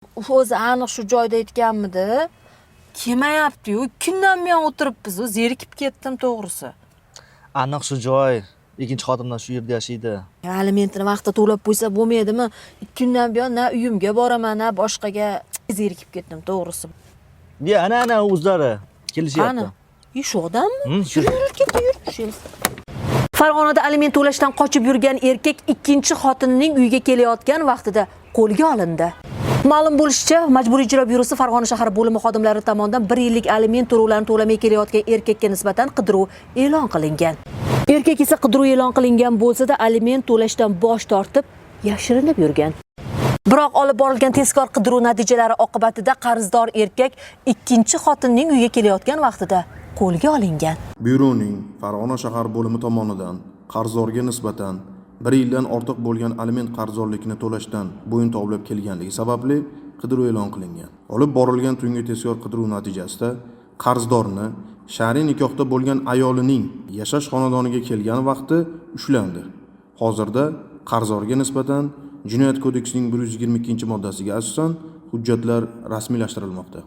O'zi aniq shu joyda aytganmidi? Kelmayapti-yu, 2 kundan buyon o'tiribmiz, zerikib ketdim to'g'risi. Aniq shu joy. Ikkinchi xotindan shu yerda yashaydi. Alimentini vaqtida to'lab qo'ysa bo'lmaydimi? 2 kundan buyon na uyimga boraman, na boshqaga, zerikib ketdim to'g'risi. Ya, ana, ana o'zlari kelishyapti. Qani? И shu odammi? Hmm, shu. Yur, yur, ketdi, yur. Shu. Farg'onada aliment to'lashdan qochib yurgan erkak ikkinchi xotinining uyiga kelayotgan vaqtida qo'lga olindi. Ma'lum bo'lishicha, Majburiy ijro byurosi Farg'ona shahar bo'limi xodimlari tomonidan 1 yillik aliment to'lovlarini to'lamay kelayotgan erkakka nisbatan qidiruv e'lon qilingan. Erkak esa qidiruv e'lon qilingan bo'lsa-da, aliment to'lashdan bosh tortib, yashirinib yurgan. Biroq olib borilgan tezkor qidiruv natijalari oqibatida qarzdor erkak ikkinchi xotinning uyiga kelayotgan vaqtida qo'lga olingan. Byuroning Farg'ona shahar bo'limi tomonidan qarzdorga nisbatan 1 yildan ortiq bo'lgan aliment qarzdorlikni to'lashdan bo'yin tovlab kelganligi sababli qidiruv e'lon qilingan. Olib borilgan tungi tezkor qidiruv natijasida qarzdorni shar'iy nikohda bo'lgan ayolining yashash xonadoniga kelgan vaqti ushlandi. Hozirda qarzdorga nisbatan Jinoyat kodeksining 122-moddasiga asosan hujjatlar rasmiylashtirilmoqda.